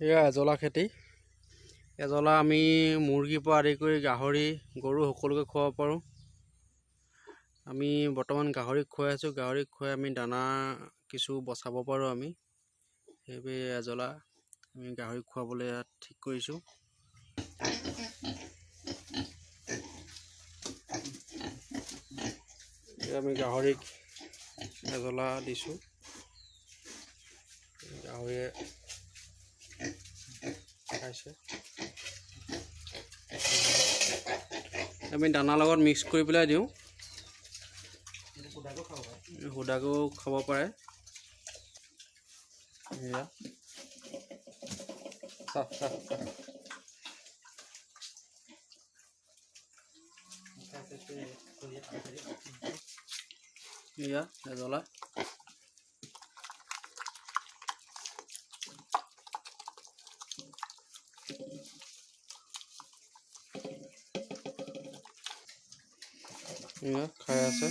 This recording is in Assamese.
এয়া এজলা খেতি। এজলা আমি মুৰ্গীৰ পৰা আদি কৰি গাহৰি, গৰু সকলোকে খুৱাব পাৰোঁ। আমি বৰ্তমান গাহৰিক খুৱাই আছোঁ। গাহৰিক খুৱাই আমি দানা কিছু বচাব পাৰোঁ আমি। সেইবাবে এজলা আমি গাহৰিক খুৱাবলৈ ইয়াত ঠিক কৰিছোঁ। আমি গাহৰিক এজলা দিছোঁ। গাহৰিয়ে খাইছে। আমি দানাৰ লগত মিক্স কৰি পেলাই দিওঁ। সুদাকৈও খাব পাৰে। এয়া এয়া এজলা। এয়া খাই আছে।